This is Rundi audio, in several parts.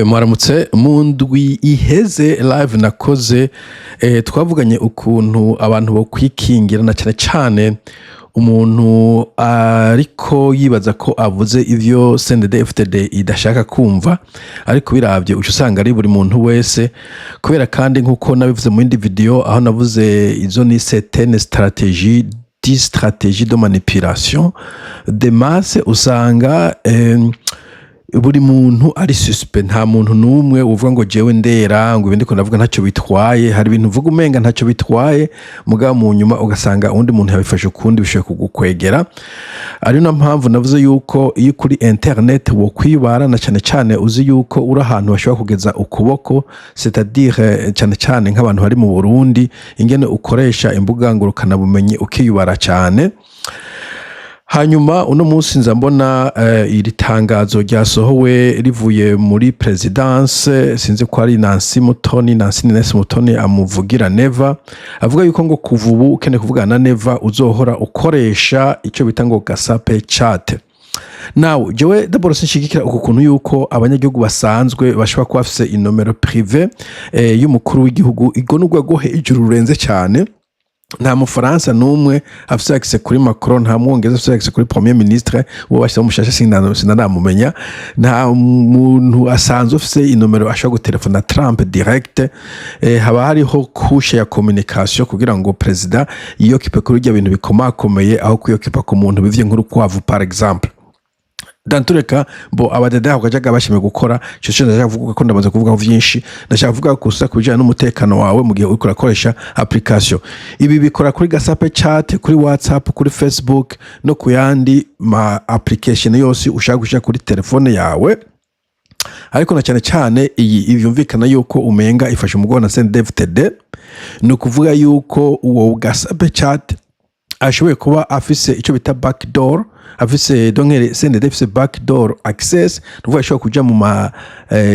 Mwaramutse. Mu ndwi iheze live nakoze, twavuganye ukuntu abantu bokwikingira, na cane cane umuntu ariko yibaza ko avuze ivyo CNDD-FDD idashaka kumva, ariko biravye uca usanga ari buri muntu wese. Kubera kandi nkuko nabivuze mu yindi video aho navuze izo ni certaines stratégies, dix stratégies de manipulation de masse, usanga buri muntu ari suspect. Nta muntu n'umwe uvuga ngo jewe ndera, ngo ibindi ko ndavuga ntacyo bitwaye. Hari ibintu uvuga umenga ntacyo bitwaye, mugabo mu nyuma ugasanga uwundi muntu yabifashe ukundi, bishoboye kugukwegera. Ari no mpamvu navuze yuko iyo kuri internet wokwibara, na cane cane uzi yuko uri ahantu bashobora kugeza ukuboko, c'est-à-dire cane cane nk'abantu bari mu Burundi, ingene ukoresha imbuga ngurukanabumenyi ukiyubara cane. Hanyuma uno munsi nza mbona iri tangazo ryasohowe rivuye muri présidence. Sinzi ko ari Nancy Mutoni, Nancy Ines Mutoni amuvugira Neva, avuga yuko ngo kuva ubu ukeneye kuvugana na Neva uzohora ukoresha icyo bita ngo Gasape Chat. Nawe jewe d'abord sinshigikira uku kuntu yuko abanyagihugu basanzwe bashobora kuba bafise inomero privée y'umukuru w'igihugu. Igo n'urwego hejuru rurenze cyane. Nta Mufaransa n'umwe afise accès kuri Macron, nta Mwongereza afise accès kuri premier ministre uwo bashyizeho mushasha, sinanamumenya. Nta muntu asanzwe afise inomero ashobora gutelefona Trump direct. Haba hariho couche ya communication kugira ngo president yiyokipe kuri ibyo bintu bikomakomeye, aho kwiyokipa ku muntu bivye nk'urukwavu, par exemple. Dantureka bo abadede ako kajaga bashimye gukora ico cyo. Ndashaka kuvuga ko ndamaze kuvuga vyinshi. Ndashaka kuvuga gusa ku bijanye n'umutekano wawe mu gihe uriko urakoresha application. Ibi bikora kuri Gasape Chat, kuri WhatsApp, kuri Facebook no ku yandi ma application yose ushaka gushira kuri telefone yawe. Ariko na cyane cyane iyi byumvikana yuko umenga ifashe umugongo na CNDD-FDD. Ni ukuvuga yuko uwo Gasape Chat ashoboye kuba afise icyo bita backdoor, afise, donc CNDD ifise backdoor access, ni ukuvuga ashobora kuja mu ma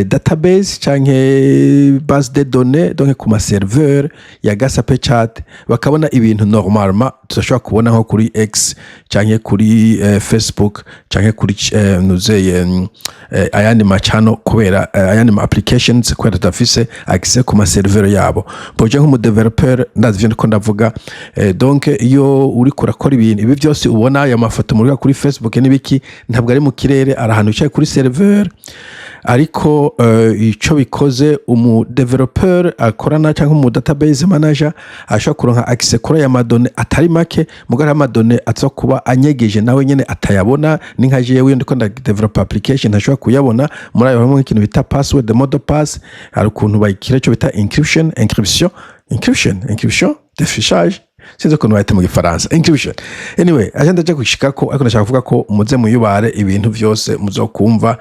database canke base de données, donc ku ma serveur ya Gasape Chat, bakabona ibintu normalement tudashobora kubona nko kuri X canke kuri Facebook canke kuri nuzeye ayandi macano, kubera ayandi ma applications, kubera tudafise access ku ma serveur yabo. Boje nk'umu developer ndazi ivyo ndiko ndavuga. Donc iyo uriko urakora ibintu ibi byose ubona, aya mafoto muri kuri Facebook n'ibiki, ntabwo ari mu kirere, ari ahantu wicaye kuri serveur. Ariko ico bikoze, umu developer akorana cyangwa umu database manager ashobora kuronka access kuri aya ma données atari make, mugabo ama données aza kuba anyegeje, nawe nyene atayabona. Ni nka jewe iyo ndiko ndadevelop application ntashobora kuyabona. Muri ayo harimo ikintu bita password, mot de passe. Hari ukuntu bayikira icyo bita encryption, encryption, encryption, encryption, défichage, sinzi ukuntu bahita mu Gifaransa encryption. Anyway, aje ndaje gushikako, ariko ndashaka kuvuga ko muze muyubare ibintu vyose muzokumva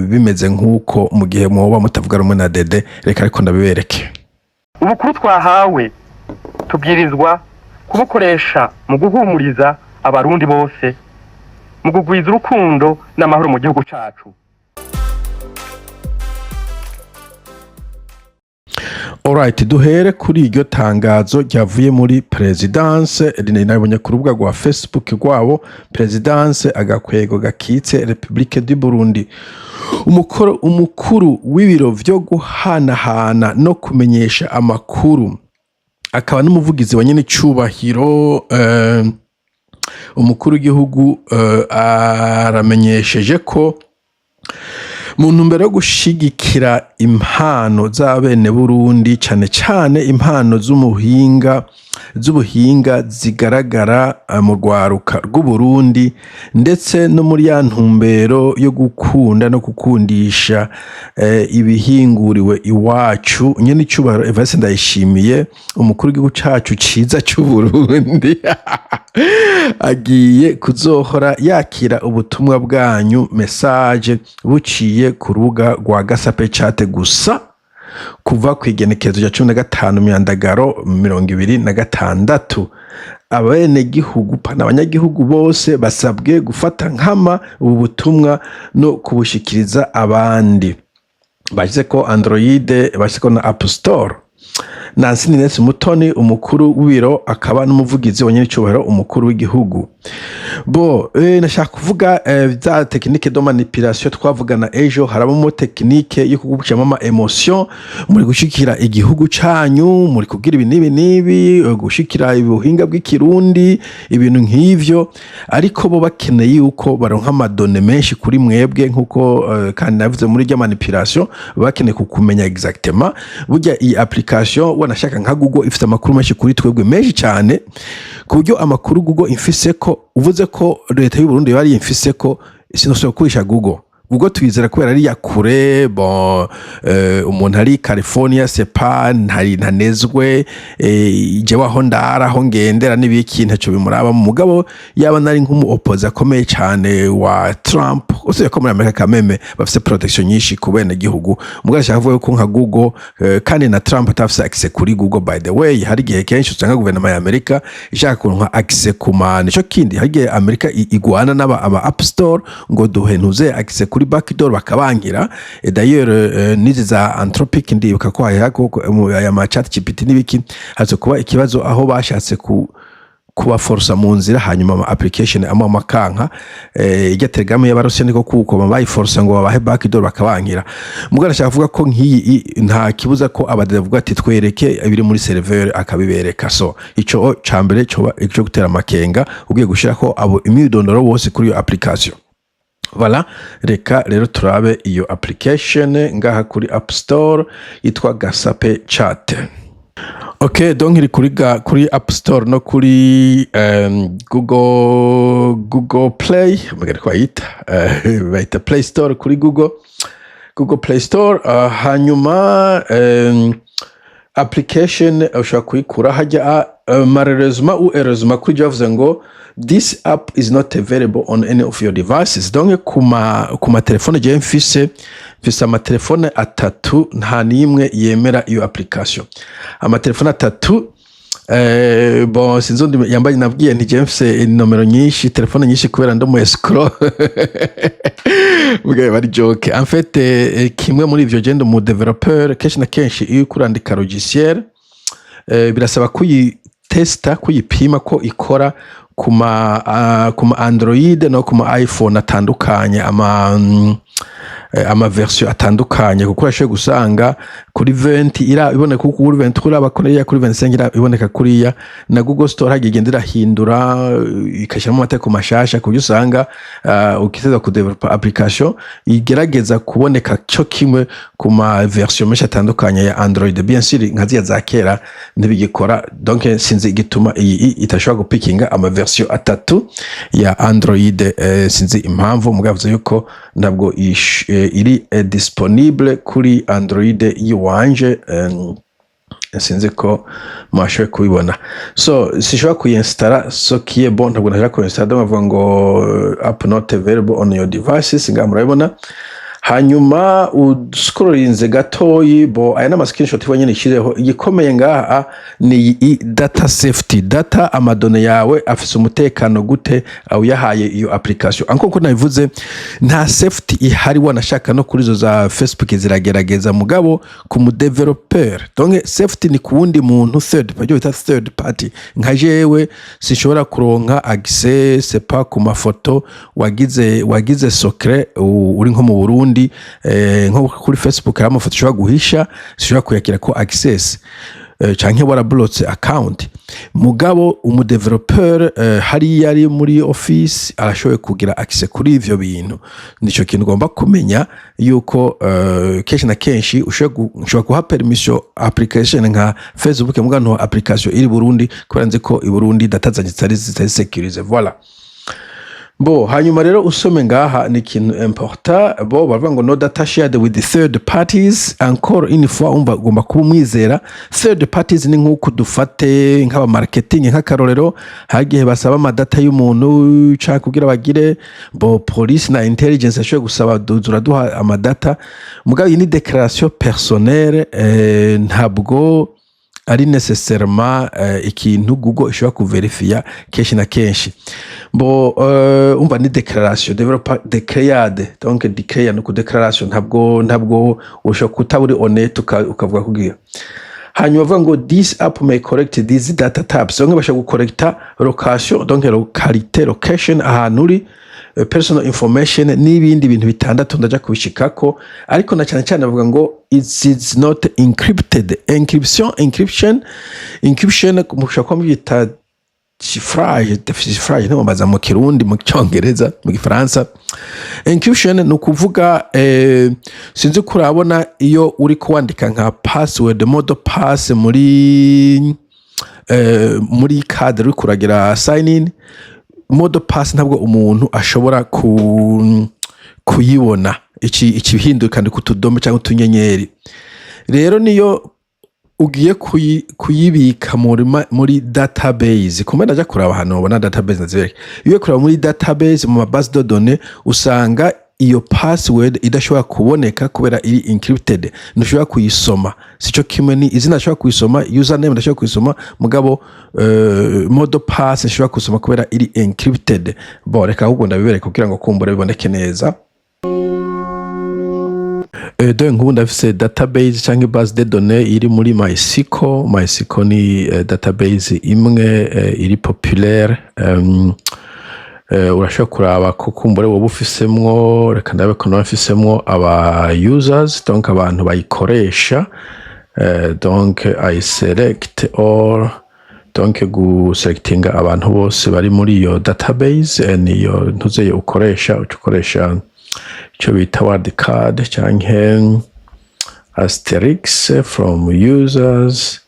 bimeze nk'uko mu gihe mwoba mutavuga rumwe na Dede. Reka ariko ndabibereke. Ubukuru twahawe tubwirizwa kubukoresha mu guhumuriza Abarundi bose, mu kugwiza urukundo n'amahoro mu gihugu cacu. Alright, duhere kuri iryo tangazo ryavuye muri présidence, nabonye ku rubuga rwa Facebook rwabo, présidence agakwego gakitse République du Burundi. Umukoro umukuru w'ibiro vyo guhanahana no kumenyesha amakuru, akaba n'umuvugizi wa nyene cubahiro umukuru w'igihugu, aramenyesheje ko mu ntumbero yo gushigikira impano z'abene Burundi, cane cane impano z'umuhinga z'ubuhinga zigaragara mu rwaruka rw'Uburundi, ndetse no muri ya ntumbero yo gukunda no gukundisha ibihinguriwe iwacu, nyene icubahiro Evariste Ndayishimiye, umukuru w'igihugu cacu ciza c'Uburundi, agiye kuzohora yakira ubutumwa bwanyu, message, buciye ku rubuga rwa Gasape Chat gusa kuva ku igenekerezo rya 15 Myandagaro 2026. Abenegihugu pana abanyagihugu bose basabwe gufata nkama ubu butumwa no kubushikiriza abandi. Bashize ko Android, bashize ko na App Store. Nancy Ninesi Mutoni, umukuru w'ibiro akaba n'umuvugizi wa nyenicubahiro umukuru w'igihugu. Bo nashaka kuvuga za technique de manipulation twavugana ejo. Harabamo technique yo kugucamo ama émotion: muri gushikira igihugu canyu, muri kugira ibi n'ibi n'ibi, gushikira ubuhinga bw'ikirundi, ibintu nk'ivyo. Ariko bo bakeneye yuko baronka ama données menshi kuri mwebwe, nkuko kandi navuze muri rya manipulation, bakeneye kukumenya exactement. Burya iyi application, wanashaka nka Google, ifite amakuru menshi kuri twebwe, menshi cyane, ku buryo amakuru Google imfise ko, uvuze ko leta y'u Burundi yari imfise ko, sinosubira gukoresha Google. Google tuyizera kubera ari ya kure. Bon, umuntu ari California, c'est pas ntari ntanezwe, jewe aho ndara, aho ngendera n'ibiki, ntaco bimuraba. Mu mugabo yaba nari nk'umu opposant akomeye cyane wa Trump, usibye ko muri Amerika kameme bafise protection nyinshi ku bene gihugu. Mugabo ashaka kuvuga ko nka Google, kandi na Trump atafise access kuri Google. By the way, hari igihe kenshi usanga guverinoma ya Amerika ishaka kuronka access ku ma, nico kindi, hari igihe Amerika igwana n'aba aba App Store ngo duhe ntuze access kuri backdoor, bakabangira. Et d'ailleurs, nizi za Anthropic, ndibuka ko hari aya ma Chat GPT n'ibiki, haze kuba ikibazo aho bashatse ku kubaforsa mu nzira, hanyuma ama application amwe amakanka, ijya Telegram y'Abarusiya niko kuko bayiforsa ngo babahe backdoor, bakabankira. Mugabo arashaka kuvuga ko nk'iyi nta kibuza ko abadede bavuga ati twereke ibiri muri serveur, akabibereka. So ico ca mbere coba ico gutera amakenga ugiye gushirako abo imyidondoro bose kuri iyo application. Voilà, reka rero turabe iyo application ngaha kuri App Store yitwa Gasape Chat. Ok, donc iri kuri App Store no kuri Google Play, mbega ko bayita, bayita Play Store kuri Google Play Store. Hanyuma application ushobora kuyikura hajya. Malheureusement ou heureusement, kuri bavuze ngo "This app is not available on any of your devices." Donc kuma telefone jewe mfise amatelefone atatu, nta n'imwe yemera iyo application. Amatelefone atatu. Bon, sinzi undi yambaye, nabwiye nti jewe mfise inomero nyinshi, telefone nyinshi, kubera ndi umu escroc. Bwawe bari joke. En fait, kimwe muri ivyo, je ndi umu développeur. Kenshi na kenshi iyo uriko urandika logiciel, birasaba kuyitesta, kuyipima ko ikora kuma Android no kuma iPhone atandukanye, ama version atandukanye, kuko urashoboye gusanga kuri 20 ira iboneka kuri 23, iraba kuriya, kuri 25 ira iboneka kuriya. Na Google Store hagiye igenda irahindura, ikashyiramo amategeko mashasha, ku buryo usanga ukiteza kudevelopa application igerageza kuboneka cyo kimwe ku ma version menshi atandukanye ya Android. Bien sûr, nka ziriya za kera ntibigikora. Donc sinzi igituma iyi itashobora gupikinga ama version atatu ya Android. Sinzi impamvu, mugavuze yuko ntabwo iri disponible kuri Android yiwanje. Sinzi ko mwashoboye kubibona. So sinshobora kuyinsitara, so qui est bon, ntabwo nashobora kuyinsitara. Donc bavuga ngo "App not available on your devices". Ngaha murabibona. Hanyuma uscrollinze gatoyi, bo aya ni ama screenshot nyine ishyireho. Igikomeye ngaha ni iyi data safety, data, ama données yawe afise umutekano gute uyahaye iyo application? Anko nabivuze, nta safety ihari. Wanashaka no kuri izo za Facebook ziragerageza, mugabo ku mu developer, donc safety ni ku wundi muntu, third party, bita third party. Nka jewe sinshobora kuronka accès, c'est pas ku mafoto wagize secret uri nko mu Burundi, nko kuri Facebook hari amafoto ushobora guhisha, sinshobora kuyakira ko access, canke warablotse account. Mugabo umu developer, hariya ari muri office, arashoboye kugira access kuri ivyo bintu. Nico kintu ugomba kumenya, yuko kenshi na kenshi ushobora guha permission application nka Facebook, mugabo nto application iri Burundi, kubera nzi ko i Burundi data zanje zitari sécurisées. Voilà. Bo hanyuma rero usome ngaha ni ikintu important. Bo baravuga ngo "No data shared with the third parties". Encore une fois, umva, ugomba kuba umwizera. Third parties ni nk'uko dufate nk'aba marketing, nk'akarorero, hagihe basaba amadata y'umuntu canke kugira bagire, bo police na intelligence ashoboye gusaba turaduha amadata. Mugabo iyi ni déclaration personnelle, ntabwo ari nécessairement ikintu Google ishobora kuverifiya kenshi na kenshi. Bo umva, ni déclaration developer declared, donc declare no ku déclaration, ntabwo ushobora kutaba uri honnête ukavuga kugira. Hanyuma bavuga ngo "This app may collect these data types." Donc bashobora gucollecta location, donc localité, location, ahantu uri, personal information n'ibindi bintu bitandatu ndaja kubishikako. Ariko na cyane cyane bavuga ngo it is not encrypted. Encryption, encryption, encryption mushobora kuba mubyita chiffrage, chiffrage ntiwambaza mu Kirundi, mu Cyongereza, mu Gifaransa. Encryption ni ukuvuga, sinzi ko urabona iyo uri kuwandika nka password, mot de passe muri cadre uri kuragira sign in, mot de passe ntabwo umuntu ashobora kuyibona iki ku tudome cyangwa utunyenyeri. Rero niyo ugiye kuyibika muri database, kumbe ndaja kuraba ahantu ubona database, ndazibereka. Iyo ugiye kuraba muri database, mu ma base de données, usanga iyo password idashobora kuboneka kubera iri encrypted, ntushobora kuyisoma. Sico kimwe ni izina ashobora kuyisoma, username ndashobora kuyisoma, mugabo mot de passe nshobora kuyisoma kubera iri encrypted. Bon, reka ahubwo ndabibereka kugira ngo kumbura biboneke neza. Dore nk'ubu ndafise database cyangwa base de données iri muri MySQL. MySQL ni database imwe iri populaire. Urashobora kuraba ko kumbure wowe ufisemwo. Reka ndabe ko nawe mfisemwo aba users, donc abantu bayikoresha. Donc I select all, donc guselectinga abantu bose bari muri iyo database. Niyo ntuzeye ukoresha, uca ukoresha icyo bita wildcard canke asterisk from users.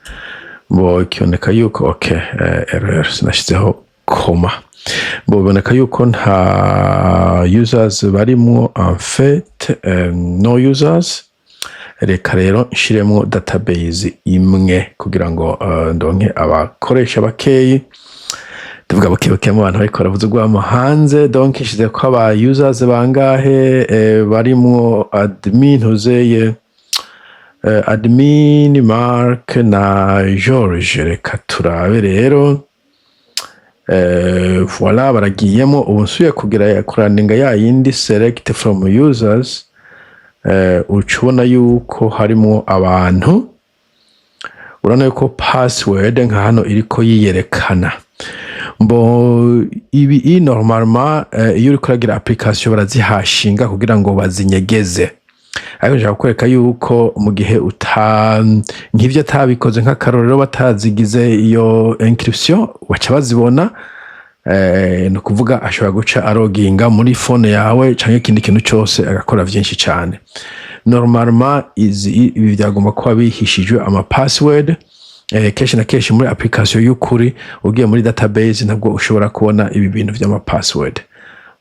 Bo ikiboneka yuko, okay, error, sinashyizeho koma. Bo biboneka yuko nta users barimwo, en fait, no users. Reka rero nshiremwo database imwe kugira ngo ndonke abakoresha bakeyi. Tuvuga buke buke mu bantu bariko baravuza urwamo hanze. Donc nshize ko aba users bangahe? Barimwo admin, ntuzeye, admin Mark na George. Reka turabe rero. Voilà, baragiyemo. Ubu nsubiye kugira kuraninga ya yindi select from users, uca ubona yuko harimo abantu. Urabona yuko password nka hano iriko yiyerekana. Mbo ibi normalement, iyo uriko uragira application barazihashinga kugira ngo bazinyegeze, ariko nshaka kukwereka yuko mu gihe uta nk'ivyo atabikoze, nk'akarorero batazigize iyo encryption, baca bazibona. Ni ukuvuga ashobora guca aroginga muri phone yawe canke ikindi kintu cose, agakora vyinshi cane. Normalement izi, ibi byagomba kuba bihishijwe, ama password. Kenshi na kenshi muri application y'ukuri, ugiye muri database ntabwo ushobora kubona ibi bintu vy'ama password.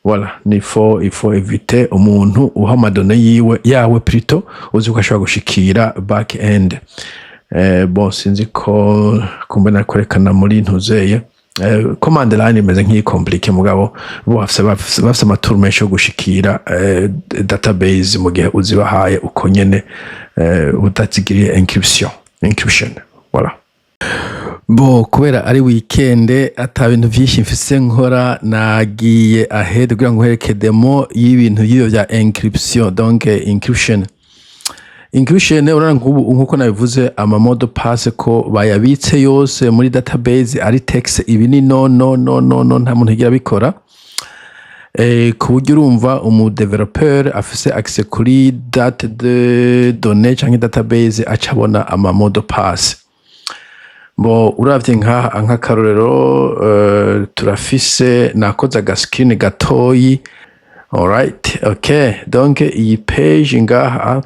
Voilà, ni faut il faut éviter umuntu uha ama données yiwe, yawe plutôt, uzi ko ashobora gushikira back end. Bon, sinzi ko kumbe nakwerekana muri ntuzeye command line imeze nk'iyi compliqué, mugabo bo bafise amaturu menshi yo gushikira database mu gihe uzibahaye uko nyene, utazigiriye encryption. Voilà. Bo kubera ari weekend, ata bintu vyinshi mfise nkora, nagiye ahead kugira ngo nkwereke demo y'ibintu y'ibyo vya encryption. Donc encryption, encryption, urabona nk'ubu nkuko nabivuze, ama mot de passe ko bayabitse yose muri database ari text. Ibi ni no no no no no, nta muntu yigira abikora. Ku buryo urumva umu developer afise accès kuri base de données canke database aca abona ama mot de passe. Bo uravye nkaha nk'akarorero, turafise, nakoze aga screen gatoyi. Alright, okay, donc iyi page ngaha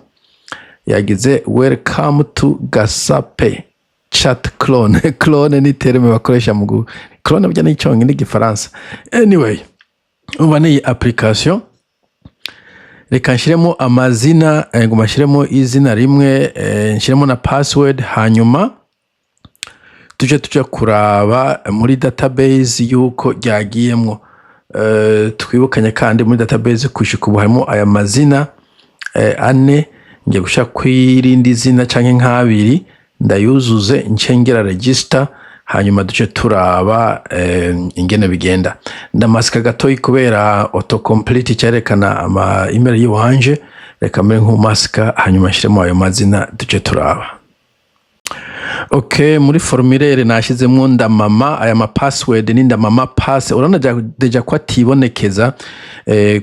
yagize "Welcome to Gasape chat clone". Clone ni terme bakoresha mu clone burya ni icongereza n'igifaransa. Anyway, umva ni iyi application. Reka nshiremo amazina, ngoma nshiremo izina rimwe, nshiremo na password, hanyuma tuje tuja kuraba muri database yuko ryagiyemwo. Twibukanye kandi muri database kushika ubu harimo aya mazina ane. Ngiye gushaka kwirindi zina canke nk'abiri, ndayuzuze, ncengera register, hanyuma duce turaba ingene bigenda. Ndamasika gatoyi kubera autocomplete cyerekana ama email yiwanje. Reka mbere nk'umasika, hanyuma nshiremo ayo mazina, duce turaba. Ok, muri formulaire nashizemwo ndamama. Aya ma password ni ndamama pass. Urabona déjà ko atibonekeza,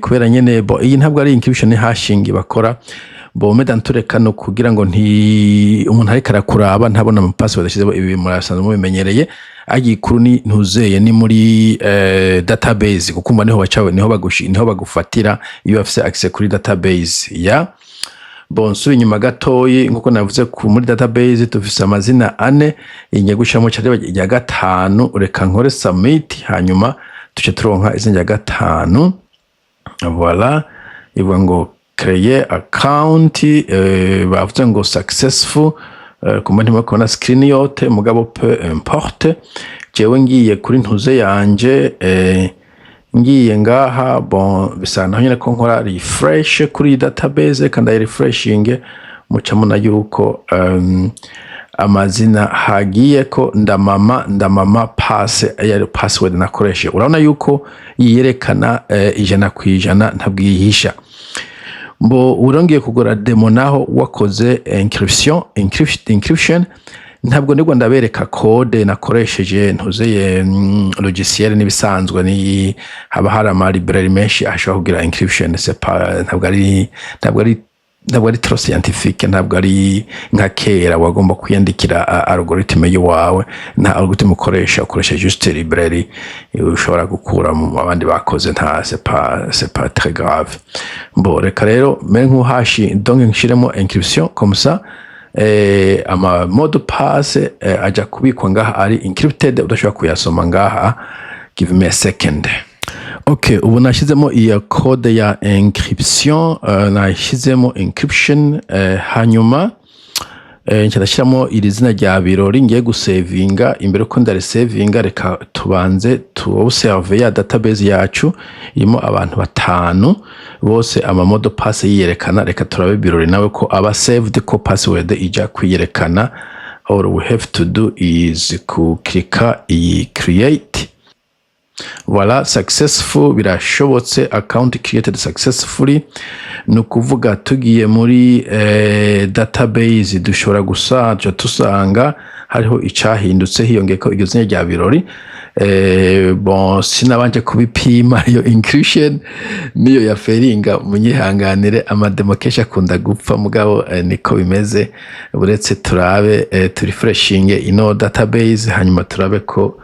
kubera nyene bo iyi ntabwo ari encryption, ni hashing bakora. Bo meda ntureka no kugira ngo nti umuntu ariko arakuraba ntabona ama password ashizemo. Ibi murasanzwe mubimenyereye. Agikuru ni ntuzeye ni muri database, kuko umva niho baca, niho bagushi, niho bagufatira iyo bafise access kuri database ya. Bon, nsubira inyuma gatoyi, nkuko navuze ku muri database dufise amazina ane, ingiye gushiramo cari rya gatanu. Reka nkore submit, hanyuma tuce turonka izina rya gatanu. Voilà, ivuga ngo create account, bavuze ngo successful. Kumba ntimwe kubona screen yote, mugabo peu importe, jewe ngiye kuri ntuze yanje, ngiye ngaha. Bon, bisa naho nyene ko nkora refresh kuri iyi database. Reka ndayirefreshinge, mucamuna yuko amazina hagiye ko ndamama, ndamama pass, ya password nakoreshe. Urabona yuko yerekana 100%, ntabwo yihisha. Mbo urongeye kugura demo naho wakoze encryption. Ntabwo nibwo ndabereka code nakoresheje ntuzeye logiciel n'ibisanzwe, ni haba hari ama library menshi ashobora kugira encryption. C'est pas, ntabwo ari trop scientifique, ntabwo ari nka kera wagomba kwiyandikira algorithme yiwawe. Nta algorithme ukoresha, ukoresha juste library ushobora gukura mu abandi bakoze. Nta c'est pas très grave. Bon, reka rero mere nk'uhashi, donc nshiremo encryption comme ça, ama mot de passe aja kubikwa ngaha ari encrypted, udashobora kuyasoma ngaha. Give me a second. Ok, ubu nashyizemo iyo code ya encryption, nashyizemo encryption, hanyuma nca ndashyiramo iri zina rya Birori ngiye gusevinga. Imbere ko ndarisevinga, reka tubanze tuobserve ya database yacu irimo abantu batanu bose, ama mot de passe yiyerekana. Reka turabe Birori nawe ko aba saved, ko password ija kwiyerekana. All we have to do is kuklika iyi create. Voilà, successful, birashobotse, account created successfully. Ni ukuvuga tugiye muri database dushobora gusaja tusanga hariho icahindutse, hiyongeyeko iryo zina rya Birori. Bon, sinabanje kubipima iyo encryption niyo ya failinga, munyihanganire, amademo kenshi akunda gupfa, mugabo niko bimeze. Uretse turabe, turefreshinge ino database, hanyuma turabe ko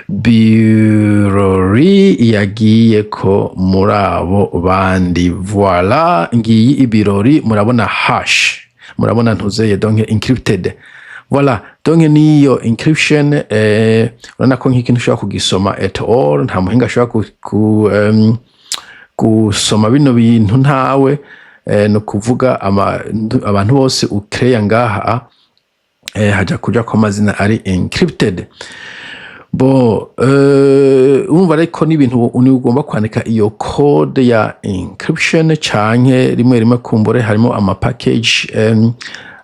Birori yagiye ko muri abo bandi. Voilà, ngiyi Ibirori, murabona hash, murabona ntuzeye, donc encrypted. Voilà, donc niyo encryption. Urabona ko nk'ikintu ushobora kugisoma at all, nta muhinga ashobora gusoma bino bintu ntawe. Ni ukuvuga abantu bose ukereya ngaha, haja kuja ko amazina ari encrypted. Bo urumva ariko n'ibintu ugomba kwandika iyo code ya encryption, canke rimwe rimwe kumbure harimo ama package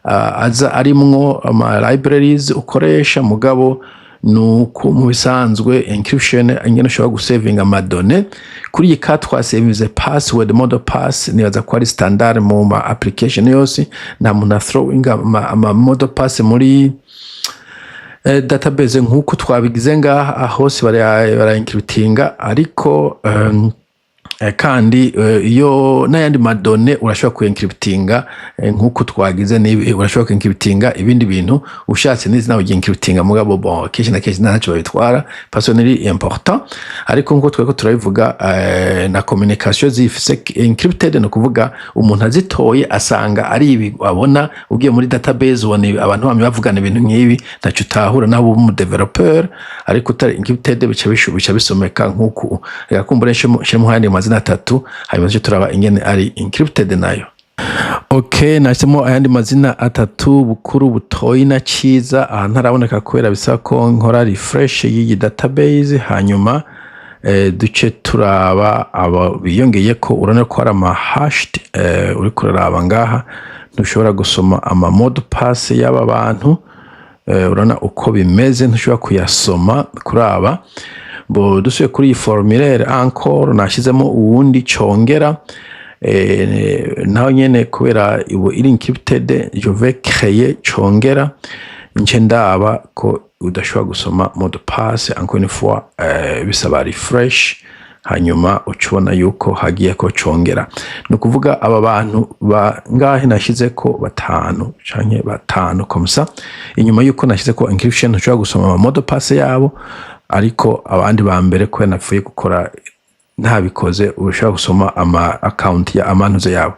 aza arimwo ama libraries ukoresha. Mugabo nuko mu bisanzwe encryption ingene ushobora gusevinga ama données, kuri iyi ka twasevinze password, mot de passe, nibaza ko ari standard mu ma application yose. Nta muntu throwing ama mot de passe muri database nk'uko twabigize ngaha hose, bara encryptinga. Ariko kandi iyo n'ayandi ma données urashobora kuencryptinga, nk'uko twagize n'ibi, urashobora kuencryptinga ibindi bintu ushatse n'izina ugencryptinga. Mugabo bon, kenshi na kenshi ntacyo babitwara, parce que ni important. Ariko nk'uko twariko turabivuga, na communication zifise encrypted, ni ukuvuga umuntu azitoye asanga ari ibi abona. Ugiye muri database ubona abantu bamwe bavugana ibintu nk'ibi, ntacyo utahura nawe uba umu developer. Ariko utari encrypted bica bisomeka nk'uku. Reka kumbure nshiremo ayandi mazina atatu, hanyuma tuce turaba ingene ari encrypted nayo. Ok, nashyizemo ayandi mazina atatu: Bukuru, Butoyi na Ciza. Aha ntaraboneka kubera bisaba ko nkora refresh y'iyi database, hanyuma duce turaba aba biyongeye ko. Urabona ko hari ama hashed, uriko uraraba ngaha ntushobora gusoma ama mot de passe y'aba bantu. Urabona uko bimeze, ntushobora kuyasoma kuraba. Bo dusuye kuri iyi formulaire encore, nashyizemo uwundi Congera, naho nyene kubera ubu iri encrypted, je vais créer Congera. Nce ndaba ko udashobora gusoma mot de passe. Encore une fois, bisaba refresh, hanyuma uca ubona yuko hagiye ko congera. Ni ukuvuga aba bantu bangahe nashize ko? Batanu canke batanu comme ça. Inyuma yuko nashize ko encryption, ntushobora gusoma ama mot de passe yabo, ariko abandi ba mbere, kubera napfuye gukora ntabikoze, ushobora gusoma ama account ya amantuze yabo.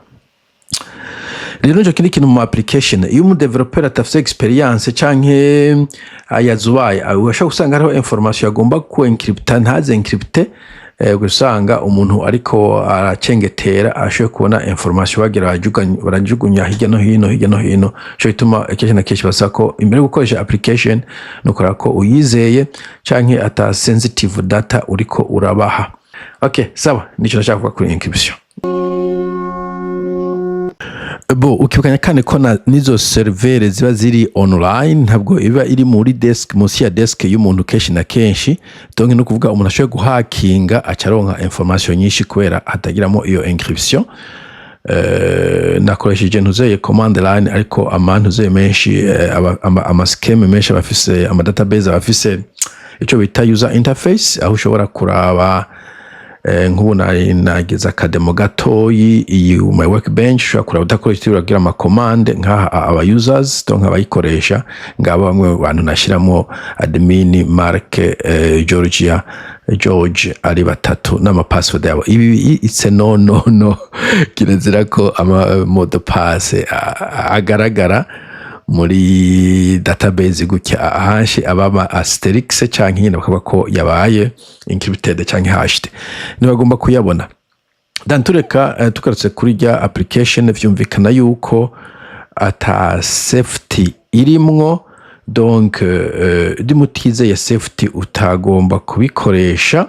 Rero nico kindi kintu mu application, iyo umu developer atafise experience canke yazubaye, urashobora gusanga hariho information agomba ku encrypta ntaze encrypte, usanga umuntu ariko aracengetera ashoboye kubona information bagira barajugunya hirya no hino, hirya no hino. Ico gituma kenshi na kenshi basaba ko imbere yo gukoresha application nukora ko uyizeye canke ata sensitive data uriko urabaha. Okay, sawa, nico nashaka kuvuga kuri encryption. Bo ukibukanya kandi ko na nizo serveur ziba ziri online, ntabwo iba iri muri desk, munsi ya desk y'umuntu kenshi na kenshi. Donc no kuvuga umuntu ashoboye guhakinga acaronka information nyinshi kubera hatagiramo iyo encryption. Nakoresheje ntuzeye command line, ariko amantuzeye menshi, ama scheme menshi abafise ama database, abafise ico bita user interface, aho ushobora kuraba. Nk'ubu nari nageze akademo gatoyi, iyi my workbench, ushobora kuraba udakoresha, uragira ama commande nk'aha aba users, donc abayikoresha ngabo bamwe mu bantu nashyiramo admin Mark, Georgia, George, ari batatu n'ama password yabo. Ibi it's a no, no, no, kirazira ko ama mot de passe agaragara muri database gutya. Ahanshi ababa asterisk canke nyine bakavuga ko yabaye encrypted canke hashed, ntibagomba kuyabona. Dan tureka, tugarutse kuri rya application, vyumvikana yuko ata safety irimwo. Donc dimutizeye safety, utagomba kubikoresha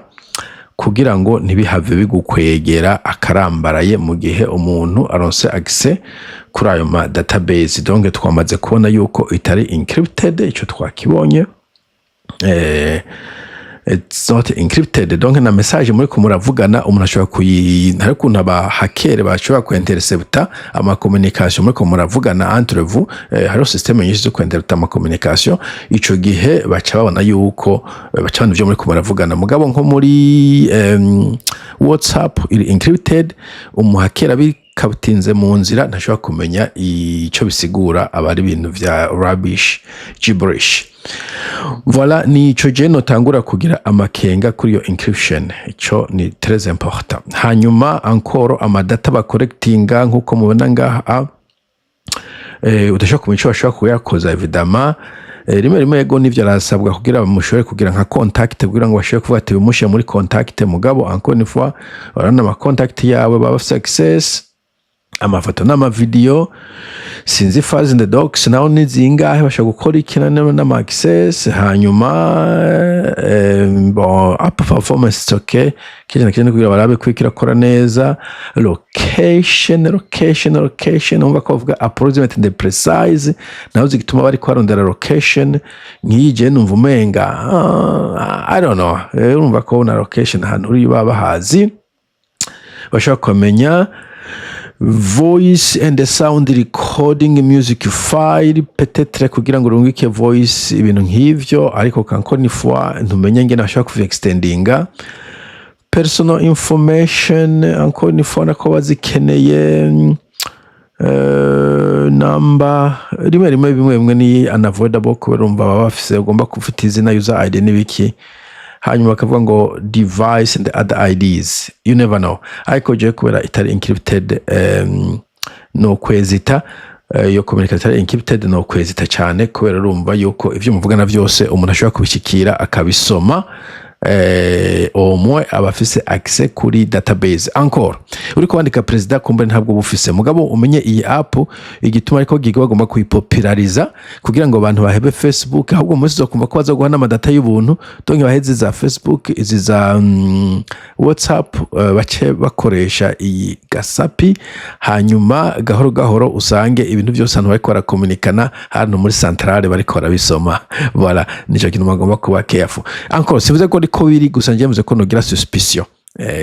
kugira ngo ntibihave bigukwegera akarambaraye mu gihe umuntu aronse access kuri ayo ma database. Donc twamaze kubona yuko itari encrypted, ico twakibonye. It's not encrypted, donc na message muri ko muravugana umuntu ashobora kuyi, hari ukuntu aba hacker bashobora ku intercepta ama communication muri ko muravugana entre vous. Hariho système nyinshi zo ku intercepta ama communication. Ico gihe baca babona yuko, baca babona ivyo muri ko muravugana. Mugabo nko muri WhatsApp iri encrypted, umuhakera bikabutinze mu nzira ntashobora kumenya ico bisigura, aba ari ibintu vya rubbish, gibberish. Voilà, nico je notangura kugira amakenga kuri iyo encryption, ico ni très important. Hanyuma encore amadata bacollectinga, nkuko mubona ngaha, udashobora kumenya ico bashobora kuyakoza. Évidemment, rimwe rimwe yego nivyo arasabwa kugira mushobore kugira nka contact, kugira ngo bashobore kuvuga ati bimushyire muri contact. Mugabo encore une fois, urabona ama contact yawe baba bafise access, amafoto n'amavideo, sinzi files in the docs naho ni zingahe, bashobora gukora iki n'ama access. Hanyuma bon, app performance it's okay, kenshi na kenshi kugira barabe ko irakora neza. Location, location, location, umva ko bavuga approximate and precise, naho zigituma bari kwarondera location nk'iyi. Je numva umenga, I don't know. Urumva ko na location ahantu uri baba bahazi, bashobora kumenya. Voice and sound recording, music file, peut-être kugira ngo urungike voice, ibintu nk'ivyo. Ariko encore une fois, ntumenye ngene bashobora kuvi extendinga. Personal information, encore une fois, nako bazikeneye. Namba rimwe rimwe, bimwe bimwe ni unavoidable, kubera urumva baba bafise, ugomba kufita izina, user ID n'ibiki. Hanyuma bakavuga ngo device and other IDs, you never know. Ariko je kubera itari encrypted, no kwezita, iyo communication itari encrypted, no kwezita cyane, kubera urumva yuko ivyo muvugana vyose umuntu ashobora kubishikira akabisoma, au moins aba afise accès kuri database. Encore uriko wandika president, kumbe ntabwo bufise. Mugabo umenye iyi app igituma ariko giga bagomba kuyipopulariza kugira ngo abantu bahebe Facebook, ahubwo umunsi uzokumva ko bazoguha n'amadata y'ubuntu. Donc baheze za Facebook, izi za WhatsApp, bace bakoresha iyi gasapi. Hanyuma gahoro gahoro usange ibintu byose abantu bariko barakomunikana hano muri centrale bariko barabisoma. Voilà, nico kintu bagomba kuba careful. Encore sivuze ko ariko biri, gusa njye mvuze ko nogira suspicion.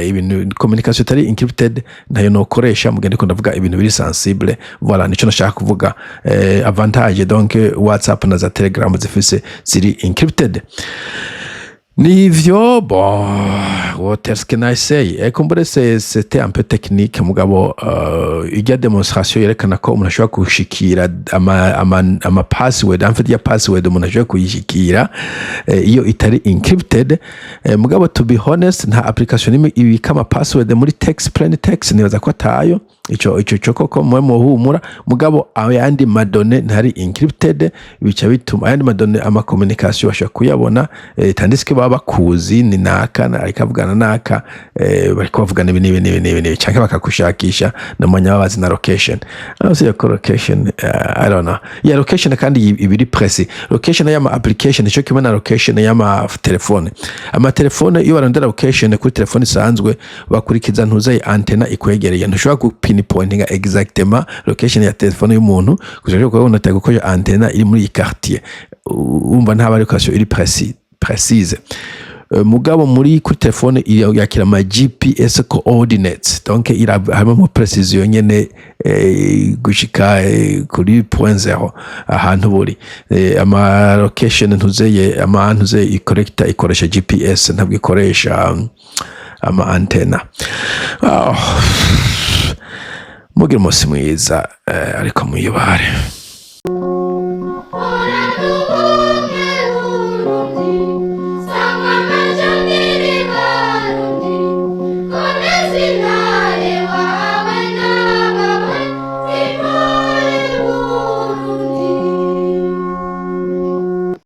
Ibintu communication itari encrypted ntayo nokoresha mu gihe ndiko ndavuga ibintu biri sensible. Voilà, nico nashaka kuvuga. Avantage donc WhatsApp na za Telegram zifise ziri encrypted. Nivyo. Bon, what else can I say? Kumbure c'était un peu technique, mugabo ijya démonstration yerekana ko umuntu ashobora gushikira ama password, en fait ya password umuntu ashobora kuyishikira iyo itari encrypted. Mugabo to be honest, nta application nimwe ibika ama password muri text, plain text. Nibaza ko atayo. Ico cyo koko mwe muhumura. Mugabo ayandi ma données ntari encrypted, bica bituma ayandi ma données, ama communication bashobora kuyabona, tandis que baba bakuzi ni naka ariko avugana naka, bariko bavugana ibi n'ibi n'ibi n'ibi n'ibi, canke bakagushakisha namanya babazi na location. Aho si ko location, I don't know, ya location kandi ibiri précis. Location y'ama application ico kimwe na location y'ama telefone. Ama telefone, iyo barondera location kuri telefone isanzwe, bakurikiza ntuzaye antena ikwegereye. Ntushobora gupinpointinga exactement location ya telefone y'umuntu kuja kubona gukoresha antena iri muri iyi quartier. Urumva ntaba location iri précise. Mugabo muri kuri telefone yakira ama GPS coordinates, donc harimo précision nyene gushika kuri point zero ahantu buri. Ama location ntuzeye ama ntuze ikolekta ikoresha GPS, ntabwo ikoresha ama antena. Oh. Mugire umunsi mwiza, ariko mwiyubare.